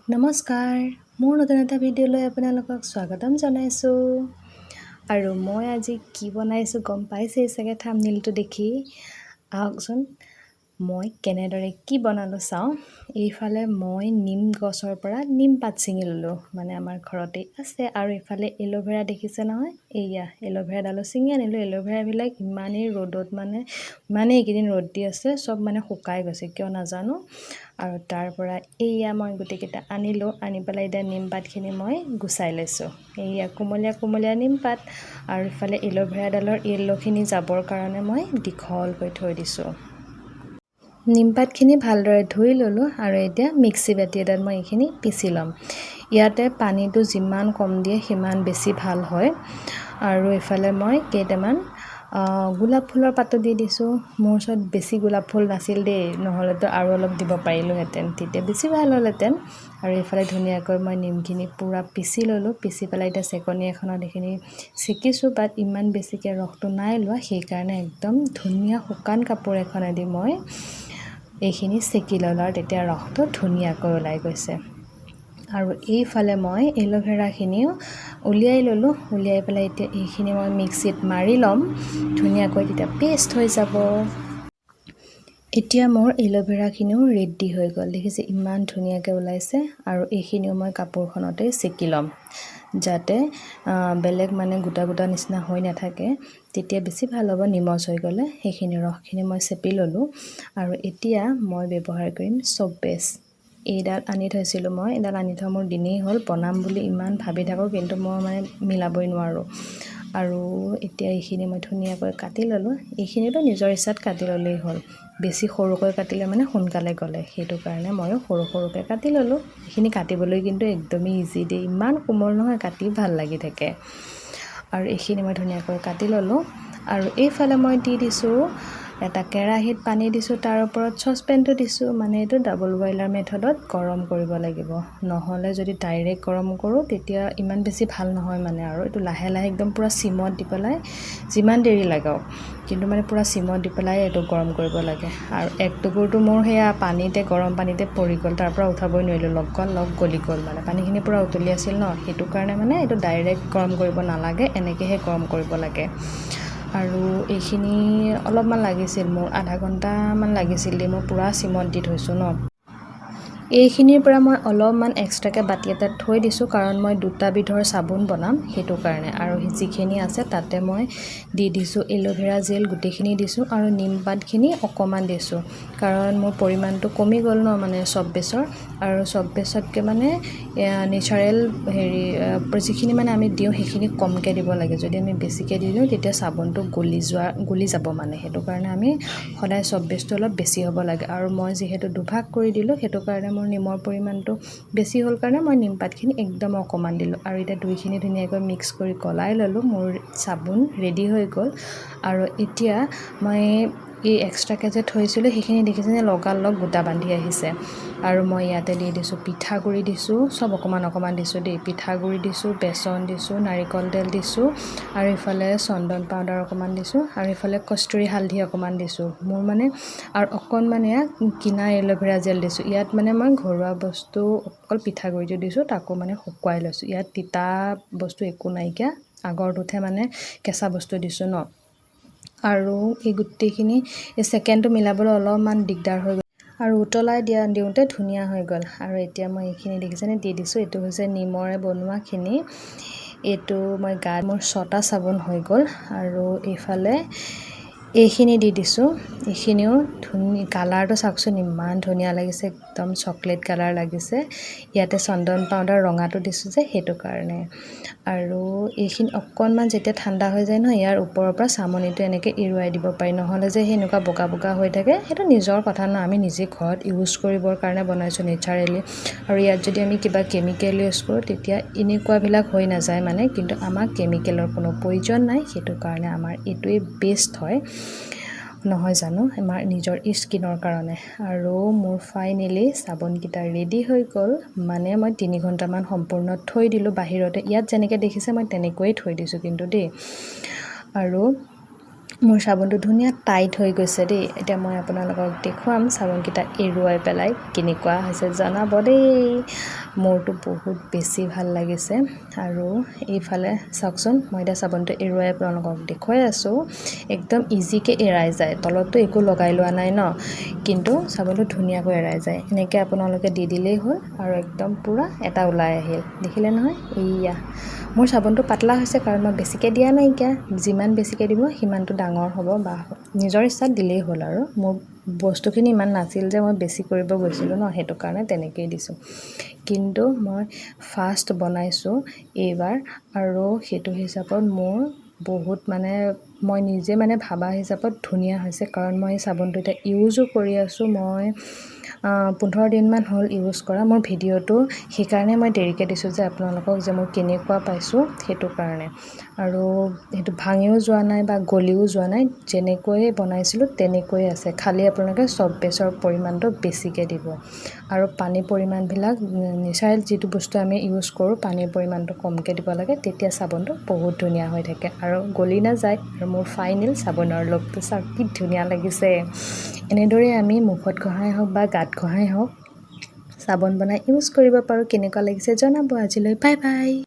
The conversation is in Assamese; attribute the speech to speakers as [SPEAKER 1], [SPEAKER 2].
[SPEAKER 1] নমস্কাৰ, মোৰ নতুন এটা ভিডিঅ'লৈ আপোনালোকক স্বাগতম জনাইছোঁ। আৰু মই আজি কি বনাইছোঁ গম পাইছেই চাগে থাম্বনেইলটো দেখি। আহকচোন, মই কেনেদৰে কি বনালোঁ চাওঁ। এইফালে মই নিম গছৰ পৰা নিম পাত ছিঙি ল'লোঁ, মানে আমাৰ ঘৰতেই আছে। আৰু এইফালে এল'ভেৰা দেখিছে নহয়, এইয়া এল'ভেৰাডালো ছিঙি আনিলোঁ। এল'ভেৰাবিলাক ইমানেই ৰ'দত, মানে ইমানেই এইকেইদিন ৰ'দ দি আছে, চব মানে শুকাই গৈছে, কিয় নাজানো। আৰু তাৰ পৰা এইয়া মই গোটেইকেইটা আনিলোঁ, আনি পেলাই এতিয়া নিমপাতখিনি মই গুচাই লৈছোঁ। এইয়া কুমলীয়া কুমলীয়া নিমপাত। আৰু ইফালে এল'ভেৰাডালৰ য়েল্ল'খিনি যাবৰ কাৰণে মই দীঘলকৈ থৈ দিছোঁ। নিমপাতখিনি ভালদৰে ধুই ল'লোঁ আৰু এতিয়া মিক্সি বাতি এটাত মই এইখিনি পিচি ল'ম। ইয়াতে পানীটো যিমান কম দিয়ে সিমান বেছি ভাল হয়। আৰু ইফালে মই কেইটামান গোলাপ ফুলৰ পাতো দি দিছোঁ। মোৰ ওচৰত বেছি গোলাপ ফুল নাছিল দেই, নহ'লেতো আৰু অলপ দিব পাৰিলোঁহেঁতেন, তেতিয়া বেছি ভাল হ'লহেঁতেন। আৰু এইফালে ধুনীয়াকৈ মই নিমখিনি পূৰা পিচি ল'লোঁ। পিচি পেলাই এতিয়া চেকনি এখনত এইখিনি চেকিছোঁ, বাট ইমান বেছিকৈ ৰসটো নাই লোৱা, সেইকাৰণে একদম ধুনীয়া শুকান কাপোৰ এখনেদি মই এইখিনি চেকি ল'লোঁ আৰু তেতিয়া ৰসটো ধুনীয়াকৈ ওলাই গৈছে। আৰু এইফালে মই এল'ভেৰাখিনিও উলিয়াই ল'লোঁ। উলিয়াই পেলাই এতিয়া এইখিনি মই মিক্সিত মাৰি ল'ম ধুনীয়াকৈ, তেতিয়া পেষ্ট হৈ যাব। এতিয়া মোৰ এল'ভেৰাখিনিও ৰেডি হৈ গ'ল। দেখিছে, ইমান ধুনীয়াকৈ ওলাইছে। আৰু এইখিনিও মই কাপোৰখনতেই চেকি ল'ম, যাতে বেলেগ মানে গোটা গোটা নিচিনা হৈ নাথাকে, তেতিয়া বেছি ভাল হ'ব নিমজ হৈ গ'লে। সেইখিনি ৰসখিনি মই চেপি ল'লোঁ। আৰু এতিয়া মই ব্যৱহাৰ কৰিম চ'প বেছ। এইডাল আনি থৈছিলোঁ মই, এইডাল আনি থোৱা মোৰ দিনেই হ'ল। বনাম বুলি ইমান ভাবি থাকোঁ, কিন্তু মই মানে মিলাবই নোৱাৰোঁ। আৰু এতিয়া এইখিনি মই ধুনীয়াকৈ কাটি ল'লোঁ। এইখিনিতো নিজৰ ইচ্ছাত কাটি ল'লেই হ'ল। বেছি সৰুকৈ কাটিলে মানে সোনকালে গলে, সেইটো কাৰণে ময়ো সৰু সৰুকৈ কাটি ল'লোঁ। এইখিনি কাটিবলৈ কিন্তু একদমেই ইজি দেই, ইমান কোমল নহয়, কাটি ভাল লাগি থাকে। আৰু এইখিনি মই ধুনীয়াকৈ কাটি ল'লোঁ। আৰু এইফালে মই দি দিছোঁ, এটা কেৰাহীত পানী দিছোঁ, তাৰ ওপৰত চচপেনটো দিছোঁ। মানে এইটো ডাবল বইলাৰ মেথডত গৰম কৰিব লাগিব, নহ'লে যদি ডাইৰেক্ট গৰম কৰোঁ তেতিয়া ইমান বেছি ভাল নহয় মানে। আৰু এইটো লাহে লাহে একদম পূৰা চিমত দি পেলাই, যিমান দেৰি লাগক, কিন্তু মানে পূৰা চিমত দি পেলাই এইটো গৰম কৰিব লাগে। আৰু এক টুকুৰটো মোৰ সেয়া পানীতে, গৰম পানীতে পৰি গ'ল, তাৰ পৰা উঠাবই নোৱাৰিলোঁ, লগা লগ গলি গ'ল। মানে পানীখিনি পূৰা উতলি আছিল ন, সেইটো কাৰণে মানে এইটো ডাইৰেক্ট গৰম কৰিব নালাগে, এনেকৈহে গৰম কৰিব লাগে। আৰু এইখিনি অলপমান লাগিছিল, মোৰ আধা ঘণ্টামান লাগিছিল দেই, মই পূৰা চিমত দি থৈছোঁ ন। এইখিনিৰ পৰা মই অলপমান এক্সট্ৰাকৈ বাতি এটাত থৈ দিছোঁ, কাৰণ মই দুটা বিধৰ চাবোন বনাম, সেইটো কাৰণে। আৰু যিখিনি আছে তাতে মই দি দিছোঁ এল'ভেৰা জেল গোটেইখিনি দিছোঁ আৰু নিমপাতখিনি অকণমান দিছোঁ, কাৰণ মোৰ পৰিমাণটো কমি গ'ল ন, মানে চব বেছৰ। আৰু চব বেছতকৈ মানে নেচাৰেল হেৰি যিখিনি মানে আমি দিওঁ, সেইখিনি কমকৈ দিব লাগে। যদি আমি বেছিকৈ দি দিওঁ তেতিয়া চাবোনটো গলি যাব মানে, সেইটো কাৰণে আমি সদায় চব বেছটো অলপ বেছি হ'ব লাগে। আৰু মই যিহেতু দুভাগ কৰি দিলোঁ, সেইটো কাৰণে মোৰ নিমৰ পৰিমাণটো বেছি হ'ল কাৰণে মই নিমপাতখিনি একদম অকণমান দিলোঁ। আৰু এতিয়া দুইখিনি ধুনীয়াকৈ মিক্স কৰি গলাই ল'লোঁ, মোৰ চাবোন ৰেডি হৈ গ'ল। আৰু এতিয়া মই এই এক্সট্ৰাকৈ যে থৈছিলোঁ সেইখিনি, দেখিছেনে, লগালগ গোটা বান্ধি আহিছে। আৰু মই ইয়াতে দি দিছোঁ পিঠাগুড়ি দিছোঁ, চব অকণমান অকণমান দিছোঁ দেই। পিঠাগুড়ি দিছোঁ, বেচন দিছোঁ, নাৰিকল তেল দিছোঁ আৰু ইফালে চন্দন পাউদাৰ অকণমান দিছোঁ আৰু ইফালে কস্তুৰী হালধি অকণমান দিছোঁ মোৰ মানে। আৰু অকণমান এয়া কিনা এল'ভেৰা জেল দিছোঁ। ইয়াত মানে মই ঘৰুৱা বস্তু অকল পিঠাগুড়িটো দিছোঁ, তাকো মানে শুকুৱাই লৈছোঁ। ইয়াত তিতা বস্তু একো নাইকিয়া, আগৰটোতহে মানে কেঁচা বস্তু দিছোঁ ন। আৰু এই গোটেইখিনি এই ছেকেণ্ডটো মিলাবলৈ অলপমান দিগদাৰ হৈ গ'ল, আৰু উতলাই দিওঁতে ধুনীয়া হৈ গ'ল। আৰু এতিয়া মই এইখিনি দেখিছেনে দি দিছোঁ, এইটো হৈছে নিমৰে বনোৱাখিনি। এইটো মই গাত, মোৰ ছটা চাবোন হৈ গ'ল। আৰু এইফালে এইখিনি দি দিছোঁ, এইখিনিও ধুনীয়া। কালাৰটো চাওকচোন, ইমান ধুনীয়া লাগিছে, একদম চকলেট কালাৰ লাগিছে। ইয়াতে চন্দন পাউদাৰ ৰঙাটো দিছোঁ যে, সেইটো কাৰণে। আৰু এইখিনি অকণমান যেতিয়া ঠাণ্ডা হৈ যায় নহয়, ইয়াৰ ওপৰৰ পৰা চামনিটো এনেকৈ এৰুৱাই দিব পাৰি, নহ'লে যে সেনেকুৱা বগা বগা হৈ থাকে। সেইটো নিজৰ কথা ন, আমি নিজে ঘৰত ইউজ কৰিবৰ কাৰণে বনাইছোঁ নেচাৰেলি। আৰু ইয়াত যদি আমি কিবা কেমিকেল ইউজ কৰোঁ তেতিয়া এনেকুৱাবিলাক হৈ নাযায় মানে। কিন্তু আমাক কেমিকেলৰ কোনো প্ৰয়োজন নাই, সেইটো কাৰণে আমাৰ এইটোৱেই বেষ্ট হয়, নহয় জানো, আমাৰ নিজৰ স্কিনৰ কাৰণে? আৰু মোৰ ফাইনেলি চাবোনকেইটা ৰেডি হৈ গ'ল। মানে মই 3 ঘণ্টামান সম্পূৰ্ণ থৈ দিলোঁ বাহিৰতে। ইয়াত যেনেকৈ দেখিছে মই তেনেকৈয়ে থৈ দিছোঁ কিন্তু দেই। আৰু মোৰ চাবোনটো ধুনীয়া টাইট হৈ গৈছে দেই। এতিয়া মই আপোনালোকক দেখুৱাম চাবোনকেইটা এৰুৱাই পেলাই কেনেকুৱা হৈছে, জনাব দেই। মোৰতো বহুত বেছি ভাল লাগিছে। আৰু এইফালে চাওকচোন, মই এতিয়া চাবোনটো এৰুৱাই আপোনালোকক দেখুৱাই আছোঁ। একদম ইজিকৈ এৰাই যায়, তলততো একো লগাই লোৱা নাই ন, কিন্তু চাবোনটো ধুনীয়াকৈ এৰাই যায়। এনেকৈ আপোনালোকে দি দিলেই হ'ল আৰু একদম পূৰা এটা ওলাই আহিল, দেখিলে নহয়? এইয়া মোৰ চাবোনটো পাতলা হৈছে, কাৰণ মই বেছিকৈ দিয়া নাইকিয়া। যিমান বেছিকৈ দিব সিমানটো ডাঙৰ হ'ব, বা নিজৰ ইচ্ছাত দিলেই হ'ল। আৰু মোৰ বস্তুখিনি ইমান নাছিল যে মই বেছি কৰিব গৈছিলোঁ ন, সেইটো কাৰণে তেনেকৈয়ে দিছোঁ। কিন্তু মই ফাৰ্ষ্ট বনাইছোঁ এইবাৰ, আৰু সেইটো হিচাপত মোৰ বহুত মানে মই নিজে মানে ভাবা হিচাপত ধুনীয়া হৈছে, কাৰণ মই এই চাবোনটো এতিয়া ইউজো কৰি আছোঁ। মই 15 দিনমান হ'ল ইউজ কৰা। মোৰ ভিডিঅ'টো সেইকাৰণে মই দেৰিকৈ দিছোঁ যে আপোনালোকক যে মই কেনেকুৱা পাইছোঁ সেইটো কাৰণে। আৰু সেইটো ভাঙিও যোৱা নাই বা গলিও যোৱা নাই, যেনেকৈয়ে বনাইছিলোঁ তেনেকৈয়ে আছে। খালি আপোনালোকে চফ্ট বেছৰ পৰিমাণটো বেছিকৈ দিব আৰু পানীৰ পৰিমাণবিলাক, নেচাৰেল যিটো বস্তু আমি ইউজ কৰোঁ, পানীৰ পৰিমাণটো কমকৈ দিব লাগে, তেতিয়া চাবোনটো বহুত ধুনীয়া হৈ থাকে আৰু গলি নাযায়। আৰু মোৰ ফাইনেল চাবোনৰ লুকটো চাওক, কি ধুনীয়া লাগিছে। এনেদৰেই আমি মুখত ঘঁহাই হওক বা গাত ঘঁহাই হওক চাবোন বনাই ইউজ কৰিব পাৰোঁ। কেনেকুৱা লাগিছে জনাব। আজিলৈ বাই বাই।